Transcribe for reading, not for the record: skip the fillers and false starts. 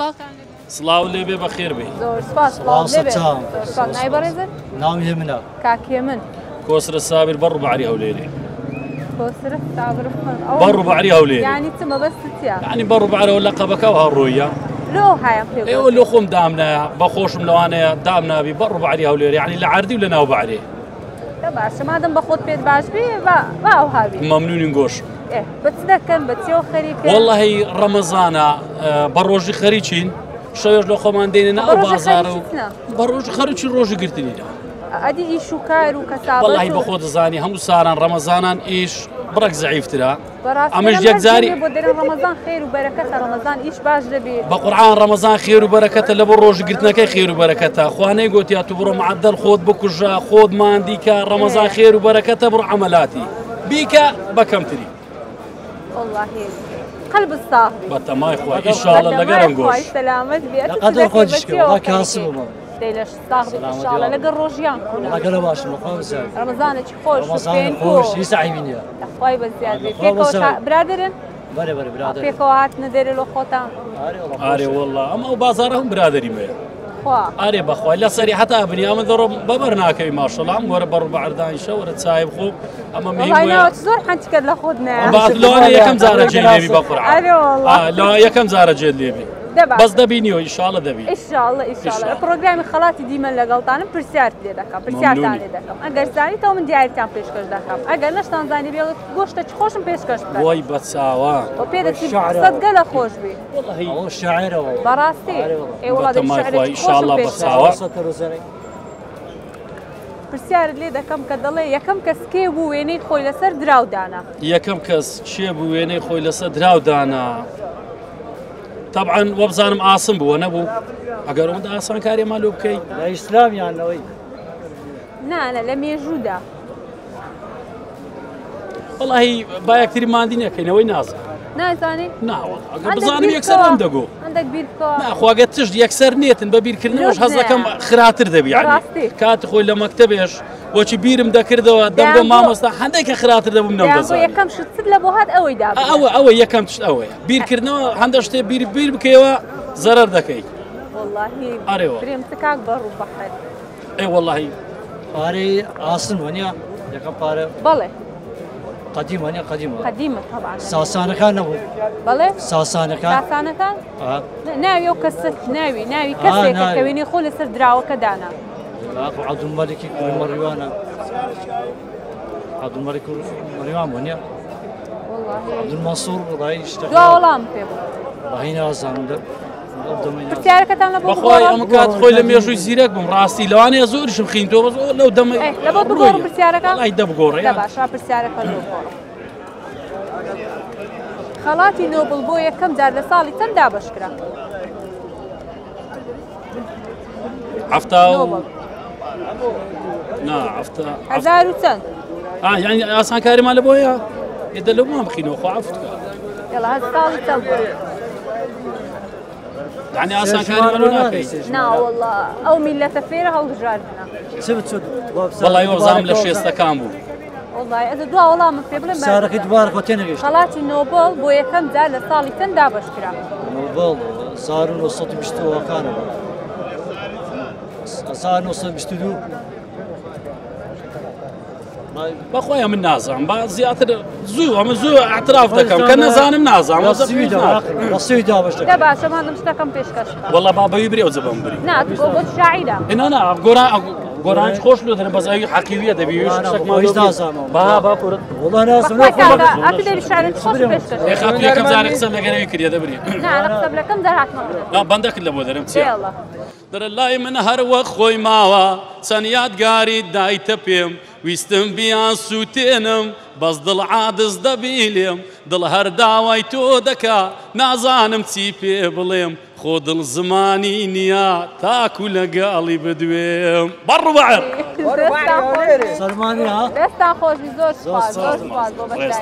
سڵاوتان لێ بێ. سڵاو لێ بێ بەخێر بێی. زۆر سپاس سڵاو لێ بێ. زۆر سپاس. ناوی بەڕێزت؟ ناوم هێمنە. کاک هێمن. کۆسرە سابیر بەڕ و بەعری هەولێرێ. کۆسرە سابر بەڕ و بەعری هەولێرێ. یانی چ مەبەستت چییە؟ یانی بەڕ و بەعرەوە لەقەبەکە و هەڕۆیە. لۆ هایان پێ ئێوە لۆ خۆم دامنایە بە خۆشم لەوانەیە دامنابی بەڕ و بەعری هەولێرێ یانی لە عەردی و لە ناو بەعرێ. دە باشە مادەم بە خۆت پێت باش بێ با با ئەوها بی. مەمنونین گۆش. ئێ بە چ دەکەن بە چیەوە خەریکن؟ وەڵڵاهی ڕەمەزانە بە ڕۆژی خەریکین شەوێش لە خۆمان دێنە بە ئەو ڕۆژی بازارە و خەریکی چنە؟ بە ڕۆژی خەریکی ڕۆژی گرتنینە. ئەدی ئیش و کار و کەسابەت وەڵڵاهی و بە خۆ دەزانی هەموو ساران ڕەمەزانان ئیش بڕێک زەعیفترە بەڕاستی ئەمەش ئەم هەر یەکجاری جێ بۆ دەرێن ڕەمەزان خێر و بەرەکەتە ڕەمەزان ئیش باش دەبی. بە قورعان ڕەمەزان خێر و بەرەکەتە لە بۆ ڕۆژی گرتنەکەی خێر و بەرەکەتە خوا نەیگۆتیا تو بڕۆ معەدەل خۆت بکوژە خۆت ماندیکە ڕەمەزان ئێ. خێر و بەرەکەتە بڕۆ عەمەلاتی بیکە بە کەمتری. وەڵڵاهی قەلبت ساغ بی. بە تەمای خوای ئیشاڵڵە بە لەگەرم تەمای گۆش. خوای سەلامەت بی. لە ئەتو چ قەدەر دەکەی خۆت بە شکر چیەوە وەڵا خەریکی؟ کاسب بووم. دەی لەشت ساغ بی سەلامەتی ئیشاڵڵە والله. لەگەر ڕۆژیان کونە. وەڵا گەلە باشم بەخوا بزیاد. ڕەمەزانێکی خۆش و ڕەمەزان فێنک و خۆش هیچ عەیبی نییە. لەخوای بە زیاد بێ. لەخوا پێکەوە بەزیاد. برادەرن؟ بەرێ بەرێ برادەر. پێکەوە هاتنە دەرێ لۆ خۆتان. ئارێ وەڵا ئارێ خۆشە. وەڵا ئەم ئەو بازاڕە هەم برادەری مەیە. خوا. ئارێ بەخوای لە سەری حتا بنی ئەمە دەڕۆم بەبەر ناکەوی ماشەڵا ئەم وەرە بەڕ بە عەردانی شەوەرە چای بخۆ ئەمە مهم وەڵای وەیە. ناوە زۆر حەنتکەر لە خۆت نایە. با لەوانەیە یەکەم جارە جێ لێبی بە قورعان. ئارێ وەڵا. ئا، لەوە یەکەم جارە جێت لێبی. دە باشە. بەس دەبینیەوە ئیشاڵە دەبی. ئیشاڵڵە ئیشاڵڵە. ئیشاڵڵە. پرۆگرامی خەڵاتی دیمەن لەگەڵتانم پرسیارت لێ دەکەم پرسیارتان مەمنونی. لێ دەکەم ئەگەر زانیتەوە من دیاریتان پێشکەش دەکەم ئەگەر نەشتان زانی بێ گۆشتە خۆشم پێشکەش بکەن. وای بە چاوان. و پێ دەچی شعرەوە. قسەت گەلە خۆش بی. وەڵڵاهی. ئەوە شاعرەوە. بەڕاستی. ئارێ وەڵا. ئێ وەڵا دەبی بەتەمای شعرێکی خوای خۆشم ئیشاڵڵا بە پێشکەش چاوە. بکەن. پرسیارت لێ دەکەم کە دەڵێ یەکەم کەس کێ بوو وێنەی خۆی لەسەر دراو دانا؟ یەکەم کەس کێ بوو وێنەی خۆی لەسەر دراو دانا؟ طبعا وەبزانم ئاسم بووە نەبوو؟ ئەگەر ئەوەندە ئاسانکاریمان لۆ بکەی؟ لە ئیسلام یان لەوەی؟ نا نا لە مێژوودا. وەڵاهی با یەکتری ماندی نەکەینەوەی نازانم. نازانی؟ نا وەڵا ئەگەر هەندێک بزانم بیر یەکسەر بکەوە. ئەم دەگۆ. هەندێک بیر بکەوە. نا خوا ئەگەر تشت یەکسەر نێتن بە بیرکردنەوەش لۆت حەز دەکەم نایە. خراپتر دەبی یعنی. بەڕاستی. کاتی خۆی لە مەکتەبێش وەچی بیرم دەکردەوە دەمگۆ دەیانگۆ- مامۆستا هەندێکە خراپتر دەبووم دەیانگۆ نەمدەزانی. یەکەم شت چت لە بۆ هات ئەوەی دابنێ. ئەوە یەکەم شت ئەوەیە. بیرکردنەوە هەندە شتێ بیر بکەیەوە زەرەر دەکەی. وەڵاهی ئەرێ وەڵا. برێم چ کاک بەڕوو بەحر. ئێ وەڵاهی. پارەی ئاسن وەنیە؟ یەکەم پارە. بەڵێ. قەدیم وەنیە؟ قەدیمە. قەدیمە تەبعاً. ساسانەکان نەبوو. بەڵێ؟ ساسانەکان. ساسانەکان؟ ئا. ناوی ئەو کەسە، ناوی ئا، کەسێکە ناوی. کە وێنەی خۆ لەسەر دراوەکە دانا. ئاخۆ عەبدولمەلیکی کوڕی مەڕیوانە. عەبدولمەلیک کوڕی مەڕیوان بوو نییە؟ وەڵاهی. عەبدولمەنسوور وەڵاهی شتەکە. دوا وەڵام پێ بوو. وەڵاهی نازانم دە- ئەو دەمەی نازانم. پرسیارەکەتان لە بۆ بەخوای بگۆڕم؟ ئەم کات خۆی لە مێژووی زیرەک بووم ڕاستی لەوانەیە زۆریشم خینتەوە بەس ئەو لەو دەمەی ئێ، لە بۆ بگۆڕم پرسیارەکە؟ وەڵاهی دە بگۆڕێ. دە باشە، پرسیارەکە لۆ بگۆڕم. خەڵاتی نۆبڵ بۆ یەکەم جار لە ساڵی چەند دابەش کرا؟ هەفتا و نۆبڵ. نا، هەفتا، هەزار و چەند؟ ئا، یعنی ئاسانکاریمان لە بۆیە؟ ئێ، دە لەو مان بخینەوە، خوا عەفوت کە. یەڵا، هەر ساڵی چەند بوو؟ یعنی ئاسانکاریمان لۆ ناکەی. نا وەڵا، ئەو میلەتە فێرە هەڵبژاردنە. چ بچوو؟ وەڵای وەبزانم لە شێستەکان بوو. وەڵای، ئەزە دوا وەڵامم پێ بڵێ، سارەکەی دووبارە خۆ تێنەگەیشت. خەڵاتی نۆبڵ بۆ یەکەم جار لە ساڵی چەند دابەش کرا؟ نۆبڵ 1920 وەکانەوە. 1922. بەخۆیان من نازانم، با زیاتر زوو، ئەمە زوو اعتراف دەکەم کە نەزانم نازانم. لە سویدا، لە سویدا باش دەکەم. دە باشە، مادەم شتەکەم پێشکەش بکە. وەڵا با بەوی برێ، ئەو جەبەم بری. نا، تۆ بۆ شاعیرە. ئێ، نا، نا، گۆران خۆش لۆ دەرم، بەس ئەوی حەقیویە دەبی، ویش نا، نا، شتێکمان هیچ لۆ بی. نازانم. با، با، کورە. وەڵا نازانم. بەخوای کاکە، ئەتو دەبی شاعیرە خۆش پێشکەش ئێ، خاتوو یەکەم جارێ قسە لەگەر ئەوی کردیە، دەبری. نا، لە قسە لەکەم جار هاتمە بڵێ. نا، بەندەکت لە بۆ دەرم، چییە؟ بێڵە. دەرە لای من هەر وەک خۆی ماوە، چەند یادگاری دایتە پێم، ویستم بیان سووتێنم، بەس دڵ عادز دەبی لێم، دڵ هەر داوای تۆ دەکا، نازانم چی پێ بڵێم، خۆ دڵ زمانی نییە تاکو لەگەڵی بدوێم. بەڕ بەعر. دەستان خۆش. سەرمانی، ها؟ دەستان خۆش بی، زۆر زۆر سوپاس، زۆر سوپاس. سوپاس بۆ بەشداری.